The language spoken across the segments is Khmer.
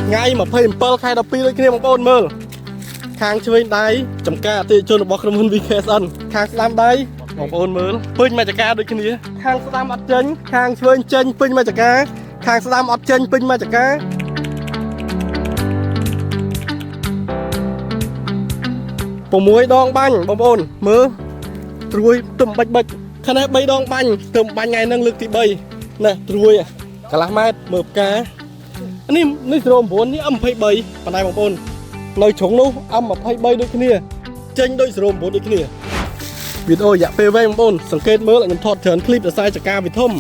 ថ្ងៃ27ខែ12ដូចគ្នាបងប្អូនមើលខាងឆ្វេងដៃចំការអតិថិជនរបស់ក្រុមហ៊ុន VKSN ខាងស្ដាំដៃបងប្អូនមើលពេញមួយចការដូចគ្នាខាងស្ដាំអត់ចេញខាងឆ្វេងចេញពេញមួយចការខាងស្ដាំអត់ចេញពេញមួយចការ6ដងបាញ់បងប្អូនមើលត្រួយទឹមបាច់បាច់ខាងនេះ3ដងបាញ់ទឹមបាញ់ថ្ងៃហ្នឹងលើកទី3ណាត្រួយកន្លះម៉ែត្រមើលផ្កា នេះនេះ09នេះ M23 ប៉ុន្តែបងប្អូននៅជ្រុងនោះ M23 ដូចគ្នាចេញដូច09ដូចគ្នាវីដេអូរយៈពេលវែងបងប្អូនសង្កេតមើលខ្ញុំថតច្រើនឃ្លីបរស័យចការវិធំ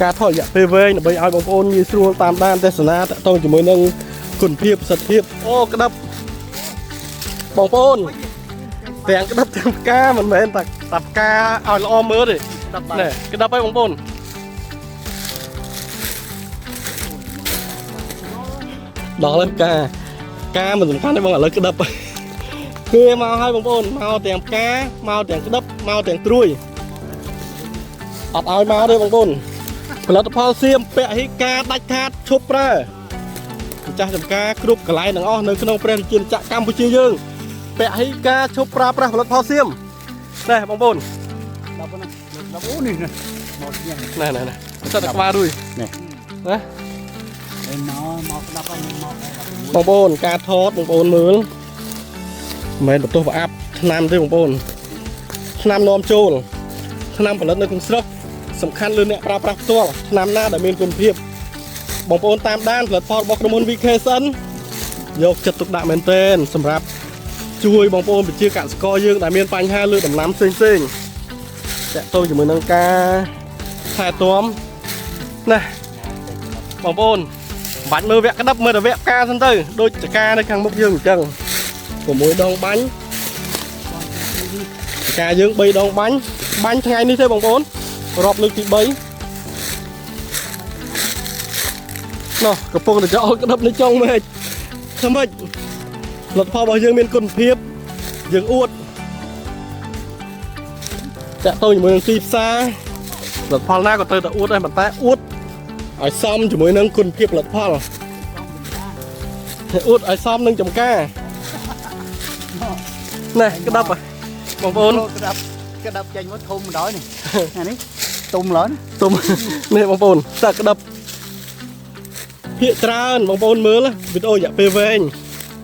ការថតរយៈពេលវែងដើម្បីឲ្យបងប្អូនងាយស្រួលតាមដានទស្សនាតាក់ទងជាមួយនឹងគុណភាពប្រសិទ្ធភាពអូក្តាប់បងប្អូនទាំងក្តាប់ទាំងផ្កាមិនមែនតែតែផ្កាឲ្យល្អមើលទេ 10 ណែក្តាប់ឲ្យបងប្អូនដល់ហើយផ្កាផ្កាមិនសំខាន់ទេបងឥឡូវក្តាប់គេមកឲ្យបងប្អូនមកទាំងផ្កាមកទាំងក្តាប់មកទាំងត្រួយអត់ឲ្យមកទេបងប្អូនផលិតផលសៀមពហិការដាច់ខាតឈប់ប្រើម្ចាស់ចំការគ្រប់កន្លែងទាំងអស់នៅក្នុងព្រះរាជាណាចក្រកម្ពុជាយើងពហិការឈប់ប្រើប្រាស់ផលិតផលសៀមណែបងប្អូន 10ណា10អូនេះណាមកញ៉ាំ ណែណែណែសិតតែក្បាលរួយ នេះ ណា ឯមកមក10ហើយមក16 បងប្អូនការថតបងប្អូនមើលមិនមែនបន្ទោសប្រអាប់ឆ្នាំទេបងប្អូនឆ្នាំនាំចូលឆ្នាំផលិតនៅក្នុងស្រុកសំខាន់លើអ្នកប្រើប្រាស់ផ្ទាល់ឆ្នាំណាដែលមានគុណភាពបងប្អូនតាមដានផលិតផលរបស់ក្រុមហ៊ុន VKSN យកចិត្តទុកដាក់មែនទែនសម្រាប់ជួយបងប្អូនប្រជាកសិករយើងដែលមានបញ្ហាលើដំណាំផ្សេងផ្សេងៗតាក់ទងជាមួយនឹងការថែទាំណាបងប្អូន បាច់មើលវគ្គក្តាប់មើលតែវគ្គផ្កាសិនទៅដូចចកានៅខាងមុខយើងអញ្ចឹង6ដងបាញ់ចកាយើង3ដងបាញ់បាញ់ថ្ងៃនេះទេបងប្អូនរាប់លើកទី3ណោះកំពុងតែចោលក្តាប់នៅចុងមេឃធ្វើម៉េចលទ្ធផលរបស់យើងមានគុណភាពយើងអួតតាក់ទងជាមួយនឹងទីផ្សារលទ្ធផលណាក៏ត្រូវតែអួតដែរប៉ុន្តែអួតឲ្យសមជាមួយនឹងគុណភាពផលិតផល អួតឲ្យសមនឹងចំការណែក្តាប់ហ៎បងប្អូន ក្តាប់ក្តាប់ចេញមកធំម្ដងនេះអានេះទុំឡើយ ទុំនេះបងប្អូនតាក្តាប់ភាកច្រើនបងប្អូនមើលវីដេអូរយៈពេលវែង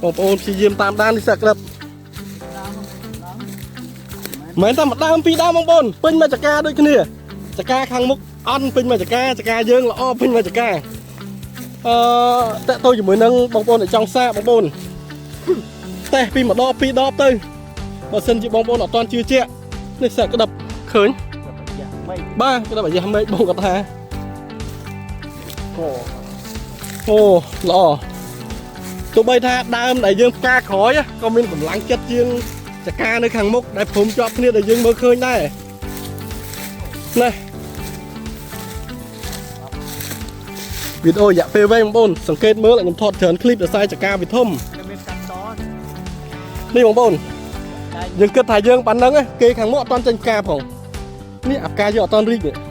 បងប្អូនព្យាយាមតាមដាននេះសាក្តាប់មិនមែនតែមួយដើមពីរដើមបងប្អូនពេញមួយចកាដូចគ្នាចកាខាងមុខអន់ពេញមួយចកាចកាយើងល្អពេញមួយចកាអឺតាក់ទងជាមួយនឹងបងប្អូនដែលចង់សាកបងប្អូនតេស្តពីម្ដងពីរដបទៅបើសិនជាបងប្អូនអត់ទាន់ជឿជាក់នេះសាក្តាប់ឃើញ មិន បាទក្តាប់អាយ៉ាមេឃបងគាត់ថា ក អូល្អទោះបីថាដើមដែលយើងផ្កាក្រោយក៏មានកម្លាំងចិត្តជាងចកានៅខាងមុខដែលព្រមជាប់គ្នាដែលយើងមើលឃើញដែរណាវីដេអូរយៈពេលវែងបងប្អូនសង្កេតមើលខ្ញុំថតច្រើនឃ្លីបរស័យចកាវិធំ មានកាត់ត នេះបងប្អូនយើងគិតថាយើងប៉ណ្ណឹងគេខាងមុខអត់ទាន់ចេញផ្កាផងនេះអាផ្កាយើងអត់ទាន់រីកនេះ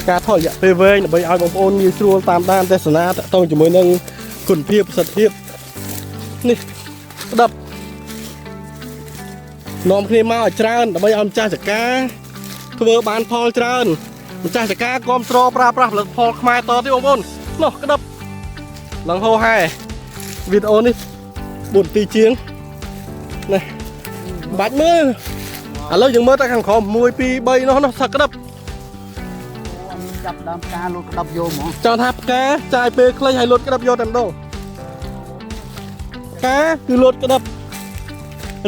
ការថតរយៈពេលវែងដើម្បីឲ្យបងប្អូនងាយស្រួលតាមដានទស្សនាតាក់ទងជាមួយនឹងគុណភាពប្រសិទ្ធភាពនេះក្តាប់នាំគ្នាមកឲ្យច្រើនដើម្បីឲ្យម្ចាស់ចកាធ្វើបានផលច្រើនម្ចាស់ចកាគាំទ្រប្រើប្រាស់ផលិតផលខ្មែរតទៀតបងប្អូននោះក្តាប់ឡើងហោហែវីដេអូនេះ4នាទីជាងណាបាច់មើលឥឡូវយើងមើលតែខាងក្រោម1 2 3នោះនោះសឹកក្តាប់ ចាប់ដើមការលូតក្តាប់យកហ្មង ចង់ថាផ្កាចាយពេលខ្លីឲ្យលូតក្តាប់យកតែម្ដងផ្កាគឺលូតក្តាប់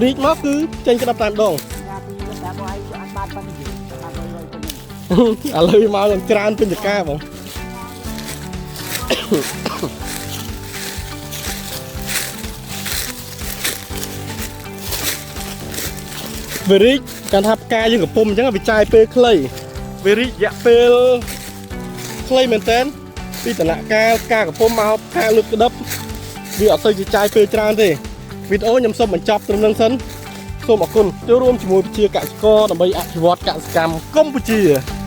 រីកមកគឺចេញក្តាប់តែម្ដង កាពីលដាក់ឲ្យអត់បានប៉ុណ្ណេះបានរយៗប៉ុណ្ណេះ ឥឡូវវាមកយ៉ាងច្រើនពេញចកាបងវារីកកាន់ថាផ្កាយើងកំពុំអញ្ចឹងវាចាយពេលខ្លីវារីករយៈពេលខ្លីមែនតើពីតំណាក់កាលផ្កាកំពុំមកផ្កាលុតក្តាប់វាអត់សូវជាចាយពេលច្រើនទេវីដេអូខ្ញុំសូមបញ្ចប់ត្រឹមនឹងសិន សូមអរគុណចូលរួមជាមួយប្រជាកសិករដើម្បីអភិវឌ្ឍកសិកម្មកម្ពុជា។